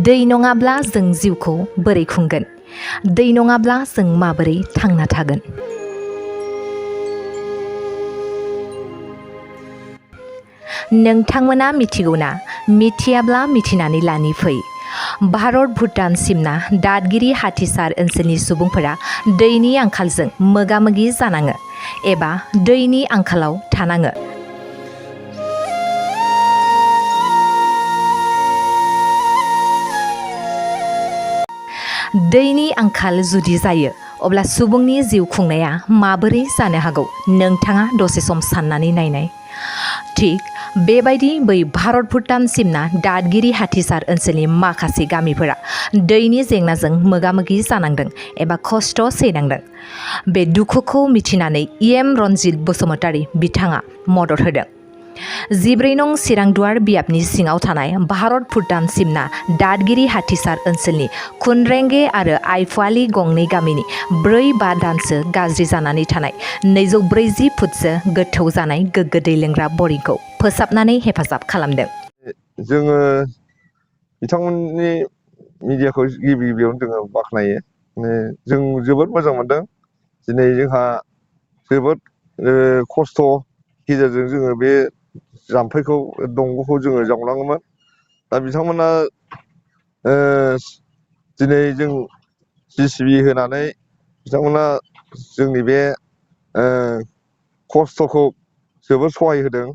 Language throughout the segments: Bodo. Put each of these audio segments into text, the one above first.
दै नङाब्ला जों जिउखौ बोरै खुंगोन? दै नङाब्ला जों माबोरै थांना थागोन? नोंथांमोना मिथिगौना? मिथियाब्ला मिथिनानै लानि फै। भारत भुटान सिमना दादगिरि हाथिसार ओनसोलनि सुबुंफोरा दैनि आंखालजों मोगा-मोगि जानाङो एबा दैनि आंखालाव थानाङो। दैनि आंखाल जुदि जायो अब्ला सुबुंनि जिउ खुंनाया माबोरै जानो हागौ? नोंथाङा दसे सम साननानै नायनाय। थिग बेबायदि बै भारत भुटान सिमना दादगिरि हाथिसार ओनसोलनि माखासे गामिफोरा दैनि जेंनाजों मोगा-मोगि जानांदों एबा खस्थ' सैनांदों। बे दुखुखौ मिथिनानै EM रनजित बसुमतारी बिथाङा मदद होदों। 14 नं चिरांदुवार बियाबनि सिङाव थानाय भारत भुटान सिमना दादगिरि हाथिसार ओनसोलनि खुनरेंगे आरो आइफवालि गंनै गामिनि 4-5 दानसो गाज्रि जानानै थानाय 240 फुटसो गोथौ जानाय गोग्गो दै लोंग्रा बरिंखौ फोसाबनानै हेफाजाब खालामदों। जोङो बिथांमोननि मिडियाखौ गिबियावनो जोङो बाख्नायो। जों जोबोद मोजां मोनदों। दिनै जोंहा जोबोद खस्थ' गेजेरजों जोङो बे जाम्फैखौ दंग'खौ जोङो जावनाङोमोन। दा बिथांमोना दिनै जों JCB होनानै बिथांमोना जोंनि बे खस्थ'खौ जोबोद सहाय होदों।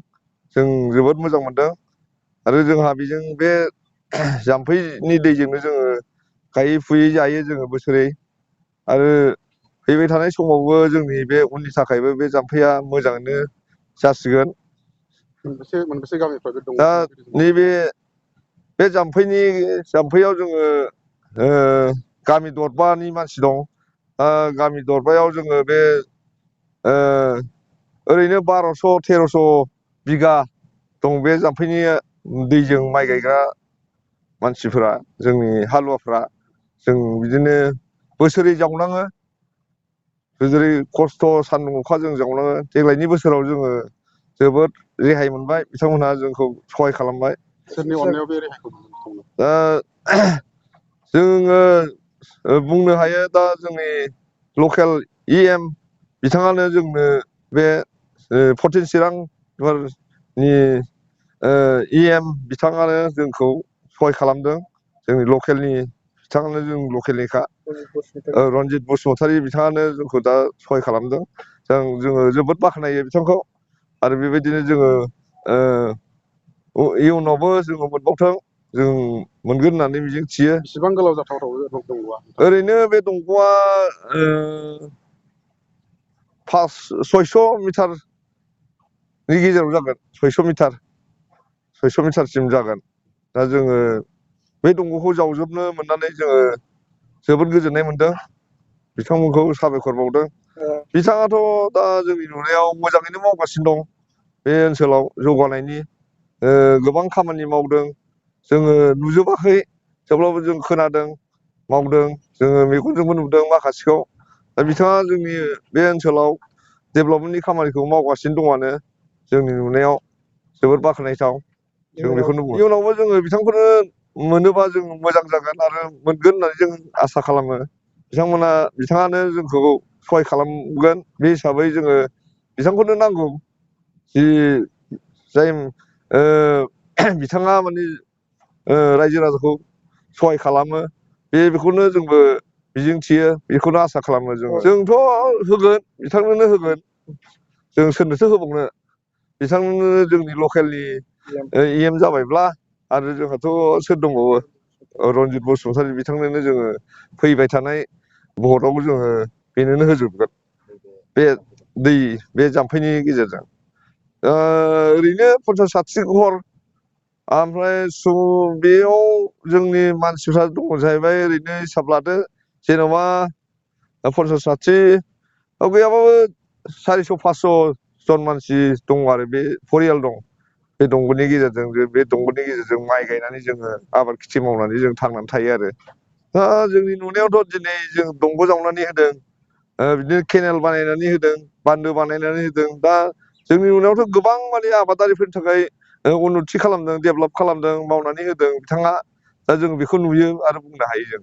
जों जोबोद मोजां मोनदों आरो जोंहा बेजों बे जाम्फैनि दैजोंनो जोङो गायै फुयै जायो जोङो बोसोरै। आरो फैबाय थानाय समावबो जोंनि बे उननि थाखायबो बे जाम्फैया मोजाङैनो जासिगोन। मोनबेसे गामिफोर दङ? दा नैबे जाम्फैयाव जोङो गामि दरबानि मानसि दं। गामि दरबायाव जोङो बे ओरैनो 1200-1300 बिगा दं बे जाम्फैनि दैजों माइ गायग्रा मानसिफोरा, जोंनि हालुवाफ्रा। जों बिदिनो बोसोरै जावनाङो, बोसोरै खस्थ' सान्दुं अखा जों जावनाङो। देग्लायनि बोसोराव जोङो जोबोद रेहाय मोनबाय, बिथांमोनहा जोंखौ सहाय खालामबाय। सोरनि अननायाव बे रेहायखौ मोनदों? दा जोङो बुंनो हायो, दा जोंनि लकेल EM बिथाङानो जोंनो बे 14 चिरांनि EM बिथाङानो जोंखौ सहाय खालामदों। जोंनि लकेलनि बिथाङानो, जों लकेलनिखा रनजित बसुमतारी बिथाङानो जोंखौ दा सहाय खालामदों। जोङो जोबोद बाख्नायो बिथांखौ। आरो बेबायदिनो जोङो इयुनावबो जोङो मोनबावथों, जों मोनगोन होननानै मिजिं थियो। बेसेबां गोलाव जाथावथाव दंग'आ? ओरैनो बे दंग'आ 600 मिटारनि गेजेराव जागोन। 600 मिटारसिम जागोन। दा जोङो बे दंग'खौ जावजोबनो मोननानै जोङो जोबोद गोजोननाय मोनदों। बिथांमोनखौ साबायखर बावदों। बिथाङाथ' दा जोंनि नुनायाव मोजाङैनो मावगासिनो दं। बे ओनसोलाव जौगानायनि गोबां खामानि मावदों। जोङो नुजोबाखै, थेवब्लाबो जों खोनादों, मावदों। जोङो मेगनजोंबो नुदों माखासेखौ। दा बिथाङा जोंनि बे ओनसोलाव डेभेलपमेन्टनि खामानिखौ मावगासिनो दंआनो। जोंनि नुनायाव जोबोद बाख्नायथाव। जों बेखौनो बुङो। इयुनावबो जोङो बिथांखौनो मोनोबा जों मोजां जागोन आरो मोनगोन होननानै जों आसा खालामो। बिथाङानो जोंखौ सहाय खालामगोन। बे हिसाबै जोङो बिथांखौनो नांगौ। जाय बिथाङा माने रायजो राजाखौ सहाय खालामो, बेखौनो जोंबो मिजिं थियो, बेखौनो आसा खालामो जोङो। जोंथ' होगोन, बिथांनोनो होगोन। जों सोरनोथो होबावनो? बिथांनो जोंनि लकेलनि EM जाबायब्ला आरो जोंहाथ' सोर दंबावो? रनजित बसुमतारी बिथांनोनो जोङो फैबाय थानाय भटआवबो जोङो बेनोनो होजोबगोन, बे जाम्फैनि गेजेरजों। ओरैनो 50-60 घर, ओमफ्राय बेयाव जोंनि मानसिफ्रा दङ जाहैबाय। ओरैनो हिसाब लादो, जेन'बा 50-60 गैयाबाबो 400-500 जन मानसि दं आरो बे फरियाल दं। बे दंग'नि गेजेरजों माइ गायनानै जोङो आबाद खेथि मावनानै जों थांनानै थायो आरो। दा जोंनि नुनायावथ' दिनै जों दंग' जावनानै होदों, बिदिनो केनेल बानायनानै होदों, बान्दो बानायनानै होदों। दा जोंनि नुनायावथ' गोबां माने आबादारिफोरनि थाखाय उन्नति खालामदों, डेभेलप खालामदों, मावनानै होदों बिथाङा। दा जों बेखौ नुयो आरो बुंनो हायो जों